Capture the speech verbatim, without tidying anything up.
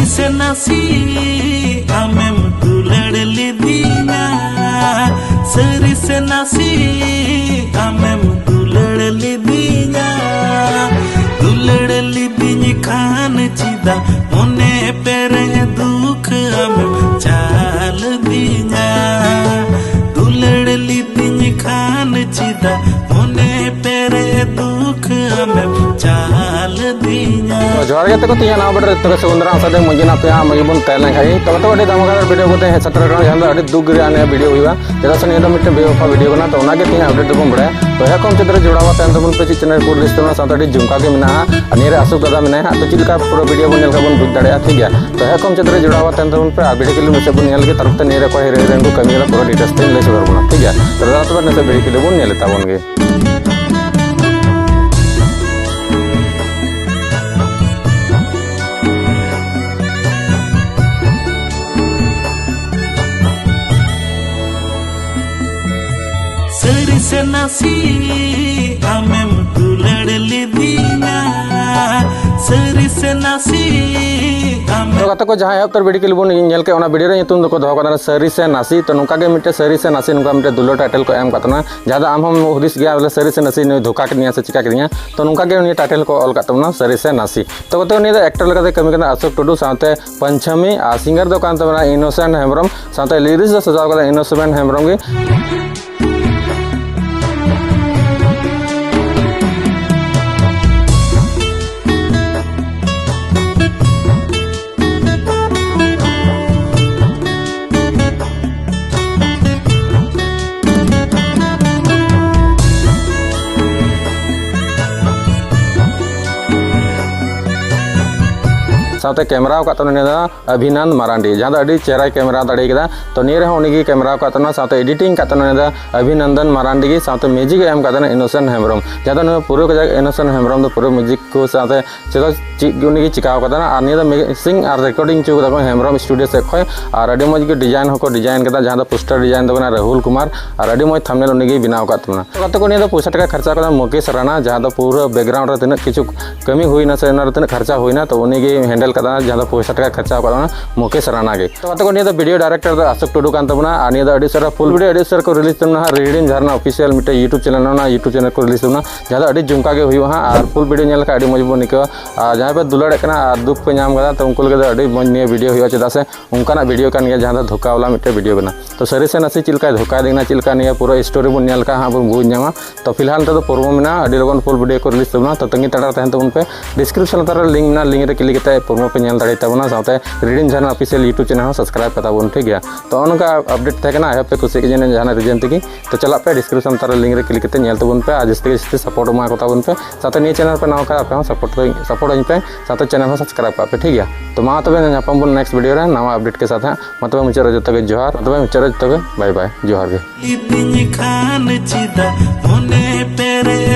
ᱥᱮ ᱱᱟᱥᱮ ᱟᱢᱮᱢ ᱫᱩᱞᱟᱹᱲ ᱞᱤᱫᱤᱧᱟ, ᱥᱟᱹᱨᱤ ᱥᱮ ᱱᱟᱥᱮ ᱟᱢᱮᱢ ᱫᱩᱞᱟᱹᱲ ᱞᱤᱫᱤᱧᱟ, ᱫᱩᱞᱟᱹᱲ ᱞᱤᱫᱤᱧ ᱠᱷᱟᱱ ᱪᱮᱫᱟᱜ ᱢᱚᱱᱮ ᱯᱮᱨᱮᱡ ᱫᱩᱠ ᱟᱢᱮᱢ ᱪᱟᱞ ᱫᱤᱧᱟ, ᱫᱩᱞᱟᱹᱲ ᱞᱤᱫᱤᱧ ᱠᱷᱟᱱ ᱪᱮᱫᱟᱜ ᱢᱚᱱᱮ ᱯᱮᱨᱮᱡ ᱫᱩᱠ ᱟᱢᱮᱢ ᱪᱟᱞ ᱫᱤᱧᱟ᱾ ᱛᱚ ᱡᱚᱦᱟᱨ ᱜᱮ ᱛᱟᱠᱚ ᱛᱤᱧᱟ ᱱᱟᱣᱟ ᱵᱮᱰ ᱨᱮ ᱛᱚᱵᱮ ᱥᱟᱹᱜᱩᱱ ᱫᱟᱨᱟᱢ ᱥᱟᱫᱮ ᱢᱚᱡᱽ ᱜᱮ ᱱᱟᱯᱮ ᱟᱢ ᱜᱮᱵᱚᱱ ᱛᱟᱦᱮᱸ ᱞᱮᱱ ᱠᱷᱟᱡ ᱜᱮ᱾ ᱛᱚᱵᱮ ᱛᱚ ᱟᱹᱰᱤ ᱫᱷᱟᱢᱟᱠᱟᱫᱟᱨ ᱵᱷᱤᱰᱤᱭᱳ ᱠᱚᱛᱮ ᱦᱮᱡ ᱥᱮᱴᱮᱨ ᱟᱠᱟᱱᱟ, ᱡᱟᱦᱟᱸ ᱫᱚ ᱟᱹᱰᱤ ᱫᱩᱠ ᱨᱮᱭᱟᱜ ᱱᱤᱭᱟᱹ ᱵᱷᱤᱰᱤᱭᱳ ᱦᱩᱭᱩᱜᱼᱟ, ᱪᱮᱫᱟᱜ ᱥᱮ ᱱᱤᱭᱟᱹ ᱫᱚ ᱢᱤᱫᱴᱮᱱ ᱵᱮᱣᱟᱯᱟ ᱵᱷᱤᱰᱤᱭᱳ ᱠᱟᱱᱟ᱾ ᱛᱚ ᱚᱱᱟᱜᱮ ᱛᱤᱦᱤᱧ ᱟᱯᱰᱮᱴ ᱫᱚᱵᱚᱱ ᱵᱟᱲᱟᱭᱟ᱾ ᱛᱚ ᱦᱮᱸ ᱠᱚᱢ ᱪᱮᱫ ᱨᱮ ᱡᱚᱲᱟᱣ ᱛᱟᱦᱮᱱ ᱛᱟᱵᱚᱱ ᱯᱮ, ᱪᱮᱫ ᱪᱮᱱᱮᱞ ᱯᱩᱨᱟᱹ ᱞᱤᱥᱴ ᱛᱟᱵᱚᱱᱟ, ᱥᱟᱶᱛᱮ ᱟᱹᱰᱤ ᱡᱷᱩᱢᱠᱟ ᱜᱮ ᱢᱮᱱᱟᱜᱼᱟ᱾ ᱟᱨ ᱱᱤᱭᱟᱹ ᱨᱮ ᱟᱥᱩᱠ ᱫᱟᱫᱟ ᱢᱮᱱᱟᱭᱟ ᱦᱟᱸᱜ, ᱛᱚ ᱪᱮᱫ ᱞᱮᱠᱟ ᱯᱩᱨᱟᱹ ᱵᱷᱤᱰᱤᱭᱳ ᱵᱚᱱ ᱧᱮᱞ ᱠᱷᱟᱡ ᱵᱚᱱ ᱵᱩᱡᱽ ᱫᱟᱲᱮᱭᱟᱜᱼᱟ, ᱴᱷᱤᱠ ᱜᱮᱭᱟ᱾ ᱛᱚ ᱦᱮᱸ ᱠᱚᱢ ᱪᱮᱫ ᱨᱮ ᱡᱚᱲᱟᱣ ᱛᱟᱦᱮᱱ ᱛᱟᱵᱚᱱ ᱯᱮ ᱟᱨ ᱵᱷᱤᱰᱤᱭᱳ ᱠᱞᱤᱯ ᱢᱩᱪᱟᱹᱫ ᱵᱚᱱ ᱧᱮᱞ ᱞᱟᱹᱜᱤᱫ, ᱛᱟᱨ ᱛᱮ ᱱᱤᱭᱟᱹ ᱨᱮ ᱚᱠᱚᱭ ᱦᱤᱨᱳ ᱦᱤᱨᱳᱭᱤᱱ ᱠᱚ ᱠᱟᱹᱢᱤ ᱠᱟᱱᱟ ᱯᱩᱨᱟᱹ ᱰᱤᱴᱮᱞᱥ ᱛᱮᱧ ᱞᱟᱹᱭ ᱥᱚᱫᱚᱨ ᱵᱚᱱᱟ, ᱴᱷᱤᱠ ᱜᱮᱭᱟ᱾ ᱛᱚ ᱫᱟᱫᱟ ᱛᱚᱵᱮ ᱱᱟᱥᱮ ᱵᱷᱤᱰᱤᱭᱳ ᱠᱞᱤᱯ ᱵᱚᱱ ᱧᱮᱞ ᱛᱟᱵᱚᱱ ᱜᱮ᱾ ᱥᱟᱹᱨᱤ ᱥᱮ ᱱᱟᱥᱮ ᱟᱢᱮᱢ ᱫᱩᱞᱟᱹᱲ ᱞᱤᱫᱤᱧᱟ, ᱥᱟᱹᱨᱤ ᱥᱮ ᱱᱟᱥᱮ ᱟᱢ ᱛᱚ ᱜᱟᱛᱮ ᱠᱚ, ᱡᱟᱦᱟᱸ ᱮᱦᱚᱵ ᱩᱛᱟᱹᱨ ᱵᱷᱤᱰᱤᱭᱳ ᱠᱞᱤᱯ ᱵᱚᱱ ᱧᱮᱞ ᱠᱮᱫ, ᱚᱱᱟ ᱵᱷᱤᱰᱤᱭᱳ ᱨᱮᱭᱟᱜ ᱧᱩᱛᱩᱢ ᱫᱚᱠᱚ ᱫᱚᱦᱚ ᱠᱟᱫᱟ ᱥᱟᱹᱨᱤ ᱥᱮ ᱱᱟᱥᱮ᱾ ᱛᱚ ᱱᱚᱝᱠᱟ ᱜᱮ ᱢᱤᱫᱴᱮᱱ ᱥᱟᱹᱨᱤ ᱥᱮ ᱱᱟᱥᱮ ᱱᱚᱝᱠᱟ ᱢᱤᱫᱴᱮᱱ ᱫᱩᱞᱟᱹᱲ ᱴᱟᱭᱴᱮᱞ ᱠᱚ ᱮᱢ ᱠᱟᱫ ᱛᱟᱦᱮᱱᱟ, ᱡᱟᱦᱟᱸ ᱫᱚ ᱟᱢ ᱦᱚᱸᱢ ᱦᱩᱫᱤᱥ ᱜᱮᱭᱟ ᱵᱚᱞᱮ ᱥᱟᱹᱨᱤ ᱥᱮ ᱱᱟᱥᱮ ᱱᱩᱭ ᱫᱷᱳᱠᱟ ᱠᱤᱫᱤᱧᱟ ᱥᱮ ᱪᱤᱠᱟ ᱠᱤᱫᱤᱧᱟ᱾ ᱛᱚ ᱱᱚᱝᱠᱟ ᱜᱮ ᱩᱱᱤ ᱴᱟᱭᱴᱮᱞ ᱠᱚ ᱚᱞ ᱠᱟᱫ ᱛᱟᱵᱚᱱᱟ, ᱥᱟᱹᱨᱤ ᱥᱮ ᱱᱟᱥᱮ᱾ ᱛᱚ ᱜᱟᱛᱮ, ᱩᱱᱤ ᱫᱚ ᱮᱠᱴᱚᱨ ᱞᱮᱠᱟᱛᱮ ᱠᱟᱹᱢᱤ ᱠᱟᱱᱟ ᱚᱥᱳᱠ ᱴᱩᱰᱩ ᱥᱟᱶᱛᱮ ᱯᱟᱧᱪᱟᱢᱤ, ᱟᱨ ᱥᱤᱝᱜᱟᱨ ᱫᱚ ᱠᱟᱱ ᱛᱟᱵᱚᱱᱟ ᱤᱱᱳᱥᱮᱱᱴ ᱦᱮᱢᱵᱨᱚᱢ, ᱥᱟᱶᱛᱮ ᱞᱤᱨᱤᱠᱥ ᱫᱚ ᱥᱟᱡᱟᱣ ᱠᱟᱫᱟ ᱤᱱᱳᱥᱮᱱᱴ ᱦᱮᱢᱵᱨᱚᱢ ᱜᱮ᱾ ᱥᱟᱶᱛᱮ ᱠᱮᱢᱮᱨᱟ ᱟᱠᱟᱫ ᱛᱟᱵᱚᱱᱟ ᱱᱤᱭᱟᱹ ᱫᱚ ᱚᱵᱷᱤᱱᱟᱱᱫ ᱢᱟᱨᱟᱱᱰᱤ, ᱡᱟᱦᱟᱸ ᱫᱚ ᱟᱹᱰᱤ ᱪᱮᱦᱨᱟᱭ ᱠᱮᱢᱮᱨᱟ ᱫᱟᱲᱮ ᱠᱟᱫᱟ᱾ ᱛᱚ ᱱᱤᱭᱟᱹ ᱨᱮᱦᱚᱸ ᱩᱱᱤ ᱜᱮ ᱠᱮᱢᱮᱨᱟ ᱟᱠᱟᱫ ᱛᱟᱵᱚᱱᱟ, ᱥᱟᱶᱛᱮ ᱮᱰᱤᱴᱤᱝ ᱟᱠᱟᱫ ᱛᱟᱵᱚᱱᱟ ᱱᱤᱭᱟᱹ ᱫᱚ ᱚᱵᱷᱤᱱᱚᱱᱫᱚᱱ ᱢᱟᱨᱟᱱᱰᱤ ᱜᱮ, ᱥᱟᱶᱛᱮ ᱢᱤᱭᱩᱡᱤᱠ ᱮ ᱮᱢ ᱟᱠᱟᱫ ᱛᱟᱵᱚᱱᱟ ᱤᱱᱳᱥᱮᱱᱴ ᱦᱮᱢᱵᱨᱚᱢ, ᱡᱟᱦᱟᱸ ᱫᱚ ᱱᱚᱣᱟ ᱯᱩᱨᱟᱹ ᱠᱟᱡᱟᱠ ᱤᱱᱳᱥᱮᱱᱴ ᱦᱮᱢᱵᱨᱚᱢ ᱫᱚ ᱯᱩᱨᱟᱹ ᱢᱤᱭᱩᱡᱤᱠ ᱠᱚ ᱥᱟᱶᱛᱮ ᱪᱮᱫ ᱪᱮᱫ ᱜᱮ ᱩᱱᱤ ᱜᱮ ᱪᱤᱠᱟᱣ ᱠᱟᱫᱟ᱾ ᱟᱨ ᱱᱤᱭᱟᱹ ᱫᱚ ᱢᱤᱠᱥᱤᱝ ᱟᱨ ᱨᱮᱠᱚᱨᱰᱤᱝ ᱦᱚᱪᱚ ᱠᱟᱫᱟ ᱠᱚ ᱦᱮᱢᱵᱨᱚᱢ ᱥᱴᱩᱰᱤᱭᱳ ᱥᱮᱫ ᱠᱷᱚᱱ᱾ ᱟᱨ ᱟᱹᱰᱤ ᱢᱚᱡᱽ ᱜᱮ ᱰᱤᱡᱟᱭᱤᱱ ᱦᱚᱸᱠᱚ ᱰᱤᱡᱟᱭᱤᱱ ᱠᱟᱫᱟ, ᱡᱟᱦᱟᱸ ᱫᱚ ᱯᱳᱥᱴᱟᱨ ᱰᱤᱡᱟᱭᱤᱱ ᱫᱚ ᱠᱟᱱᱟ ᱨᱟᱦᱩᱞ ᱠᱩᱢᱟᱨ, ᱟᱨ ᱟᱹᱰᱤ ᱢᱚᱡᱽ ᱛᱷᱟᱢᱵᱱᱮᱞ ᱩᱱᱤ ᱜᱮᱭ ᱵᱮᱱᱟᱣ ᱟᱠᱟᱫ ᱛᱟᱵᱚᱱᱟ᱾ ᱜᱟᱛᱮ ᱠᱚ, ᱱᱤᱭᱟᱹ ᱫᱚ ᱯᱚᱭᱥᱟ ᱴᱟᱠᱟ ᱠᱷᱚᱨᱪᱟ ᱠᱟᱫᱟ ᱢᱩᱠᱮᱥ ᱨᱟᱱᱟ, ᱡᱟᱦᱟᱸ ᱫᱚ ᱯᱩᱨᱟᱹ ᱵᱮᱠᱜᱨᱟᱣᱩᱱᱰ ᱨᱮ ᱛᱤᱱᱟᱹᱜ ᱠᱤᱪᱷᱩ ᱠᱟᱹᱢᱤ ᱦᱩᱭᱱᱟ ᱥᱮ ᱚᱱᱟ ᱨᱮ ᱛᱤᱱᱟᱹᱜ ᱠᱷᱚᱨᱪᱟ ᱦᱩᱭᱱᱟ, ᱛᱚ ᱩᱱᱤ ᱜᱮ ᱦᱮᱱᱰᱮᱞ ᱠᱟᱫᱟ, ᱡᱟᱦᱟᱸ ᱫᱚ ᱯᱚᱭᱥᱟ ᱴᱟᱠᱟ ᱠᱷᱚᱨᱪᱟ ᱟᱠᱟᱫ ᱚᱱᱟ ᱢᱩᱠᱮᱥ ᱨᱟᱱᱟ ᱜᱮ᱾ ᱛᱚ ᱜᱟᱛᱮ ᱠᱚ, ᱱᱤᱭᱟᱹ ᱫᱚ ᱵᱷᱤᱰᱤᱭᱳ ᱰᱟᱭᱨᱮᱠᱴᱚᱨ ᱫᱚ ᱟᱥᱳᱠ ᱴᱩᱰᱩ ᱠᱟᱱ ᱛᱟᱵᱚᱱᱟ, ᱟᱨ ᱱᱤᱭᱟᱹ ᱫᱚ ᱟᱹᱰᱤ ᱩᱥᱟᱹᱨᱟ ᱯᱷᱩᱞ ᱵᱷᱤᱰᱤᱭᱳ ᱟᱹᱰᱤ ᱩᱥᱟᱹᱨᱟ ᱠᱚ ᱨᱤᱞᱤᱡᱽ ᱛᱟᱵᱚᱱᱟ ᱦᱟᱸᱜ, ᱨᱤᱲᱤᱢ ᱡᱷᱟᱨᱱᱟ ᱚᱯᱷᱤᱥᱤᱭᱟᱞ ᱢᱤᱫᱴᱮᱱ ᱭᱩᱴᱩᱵᱽ ᱪᱮᱱᱮᱞ ᱢᱮᱱᱟᱜᱼᱟ, ᱚᱱᱟ ᱭᱩᱴᱩᱵᱽ ᱪᱮᱱᱮᱞ ᱠᱚ ᱨᱤᱞᱤᱡᱽ ᱛᱟᱵᱚᱱᱟ, ᱡᱟᱦᱟᱸ ᱫᱚ ᱟᱹᱰᱤ ᱡᱚᱢᱠᱟ ᱜᱮ ᱦᱩᱭᱩᱜᱼᱟ ᱦᱟᱸᱜ, ᱟᱨ ᱯᱷᱩᱞ ᱵᱷᱤᱰᱤᱭᱳ ᱧᱮᱞ ᱞᱮᱠᱷᱟᱱ ᱟᱹᱰᱤ ᱢᱚᱡᱽ ᱵᱚᱱ ᱟᱹᱭᱠᱟᱹᱣᱟ᱾ ᱟᱨ ᱡᱟᱦᱟᱸᱭ ᱯᱮ ᱫᱩᱞᱟᱹᱲᱮᱫ ᱠᱟᱱᱟ ᱟᱨ ᱫᱩᱠ ᱯᱮ ᱧᱟᱢ ᱠᱟᱫᱟ, ᱛᱚ ᱩᱱᱠᱩ ᱞᱟᱹᱜᱤᱫ ᱫᱚ ᱟᱹᱰᱤ ᱢᱚᱡᱽ ᱱᱤᱭᱟᱹ ᱵᱷᱤᱰᱤᱭᱳ ᱦᱩᱭᱩᱜᱼᱟ, ᱪᱮᱫᱟᱜ ᱥᱮ ᱚᱱᱠᱟᱱᱟᱜ ᱵᱷᱤᱰᱤᱭᱳ ᱠᱟᱱ ᱜᱮᱭᱟ ᱡᱟᱦᱟᱸ ᱫᱚ ᱫᱷᱳᱠᱟ ᱣᱟᱞᱟ ᱢᱤᱫᱴᱮᱱ ᱵᱷᱤᱰᱤᱭᱳ ᱠᱟᱱᱟ᱾ ᱛᱚ ᱥᱟᱹᱨᱤ ᱥᱮ ᱱᱟᱥᱮ ᱪᱮᱫ ᱞᱮᱠᱟᱭ ᱫᱷᱳᱠᱟᱭᱮᱫᱤᱧ ᱠᱟᱱᱟ, ᱪᱮᱫ ᱞᱮᱠᱟ ᱱᱤᱭᱟᱹ ᱯᱩᱨᱟᱹ ᱥᱴᱳᱨᱤ ᱵᱚᱱ ᱧᱮᱞ ᱞᱮᱠᱷᱟᱱ ᱦᱟᱸᱜ ᱵᱚᱱ ᱵᱩᱡᱽ ᱧᱟᱢᱟ᱾ ᱛᱚ ᱯᱷᱤᱞᱦᱟᱞ ᱱᱤᱛᱚᱜ ᱫᱚ ᱯᱨᱳᱢᱳ ᱢᱮᱱᱟᱜᱼᱟ, ᱟᱹᱰᱤ ᱞᱚᱜᱚᱱ ᱯᱷᱩᱞ ᱵᱷᱤᱰᱤᱭᱳ ᱠᱚ ᱨᱤᱞᱤᱡᱽ ᱛᱟᱵᱚᱱᱟ᱾ ᱛᱚ ᱛᱟᱺᱜᱤ ᱛᱟᱲᱟᱜ ᱨᱮ ᱛᱟᱦᱮᱱ ᱛᱟᱵᱚᱱ ᱯᱮ, ᱰᱤᱥᱠᱨᱤᱯᱥᱚᱱ ᱞᱟᱛᱟᱨ ᱨᱮ ᱞᱤᱝᱠ ᱢᱮᱱᱟᱜᱼᱟ, ᱞᱤᱝᱠ ᱨᱮ ᱠᱞᱤᱠ ᱠᱟᱛᱮ ᱯᱨᱳᱢᱳ ᱯᱮ ᱧᱮᱞ ᱫᱟᱲᱮ ᱛᱟᱵᱚᱱᱟ, ᱥᱟᱶᱛᱮ ᱨᱤᱰᱤᱢ ᱡᱷᱟᱨᱱᱟ ᱚᱯᱷᱤᱥᱤᱭᱟᱞ ᱭᱩᱴᱩᱵᱽ ᱪᱮᱱᱮᱞ ᱦᱚᱸ ᱥᱟᱵᱥᱠᱨᱟᱭᱤᱵ ᱠᱟᱛᱟ ᱵᱚᱱ, ᱴᱷᱤᱠ ᱜᱮᱭᱟ᱾ ᱛᱚ ᱱᱚᱜᱼᱚ ᱱᱚᱝᱠᱟ ᱟᱯᱰᱮᱴ ᱛᱟᱦᱮᱸ ᱠᱟᱱᱟ, ᱟᱭ ᱦᱳᱯ ᱯᱮ ᱠᱩᱥᱤᱭᱟᱜ ᱜᱮᱭᱟ ᱡᱟᱦᱟᱱᱟᱜ ᱨᱤᱡᱮᱱ ᱛᱮᱜᱮ᱾ ᱛᱚ ᱪᱟᱞᱟᱜ ᱯᱮ, ᱰᱤᱥᱠᱨᱤᱯᱥᱚᱱ ᱞᱟᱛᱟᱨ ᱨᱮ ᱞᱤᱝᱠ ᱨᱮ ᱠᱞᱤᱠ ᱠᱟᱛᱮ ᱧᱮᱞ ᱛᱟᱵᱚᱱ ᱯᱮ, ᱟᱨ ᱡᱟᱹᱥᱛᱤ ᱡᱟᱹᱥᱛᱤ ᱥᱟᱯᱳᱨᱴ ᱮᱢᱟ ᱠᱚ ᱛᱟᱵᱚᱱ ᱯᱮ, ᱥᱟᱶᱛᱮ ᱱᱤᱭᱟᱹ ᱪᱮᱱᱮᱞ ᱯᱮ ᱱᱟᱣᱟ ᱠᱷᱟᱱ ᱟᱯᱮ ᱦᱚᱸ ᱥᱟᱯᱳᱨᱴ ᱥᱟᱯᱳᱨᱴ ᱟᱹᱧ ᱯᱮ, ᱥᱟᱶᱛᱮ ᱪᱮᱱᱮᱞ ᱦᱚᱸ ᱥᱟᱵᱥᱠᱨᱟᱭᱤᱵ ᱠᱟᱜ ᱯᱮ, ᱴᱷᱤᱠ ᱜᱮᱭᱟ᱾ ᱛᱚ ᱢᱟ ᱛᱚᱵᱮ ᱧᱟᱯᱟᱢ ᱵᱚᱱ ᱱᱮᱠᱥᱴ ᱵᱷᱤᱰᱤᱭᱳ ᱨᱮ ᱱᱟᱣᱟ ᱟᱯᱰᱮᱴ ᱠᱮ ᱥᱟᱛᱷ ᱦᱟᱸᱜ᱾ ᱢᱟ ᱛᱚᱵᱮ ᱢᱩᱪᱟᱹᱫ ᱨᱮ ᱡᱚᱛᱚ ᱜᱮ ᱡᱚᱦᱟᱨ, ᱢᱟ ᱛᱚᱵᱮ ᱢᱩᱪᱟᱹᱫ ᱨᱮ ᱡᱚᱛᱚ ᱜᱮ ᱵᱟᱭ ᱵᱟᱭ, ᱡᱚᱦᱟᱨ ᱜᱮ᱾ ᱞᱤᱫᱤᱧ ᱠᱷᱟᱱ ᱪᱮᱫᱟᱜ ᱢᱚᱱᱮ ᱯᱮᱨᱮᱡ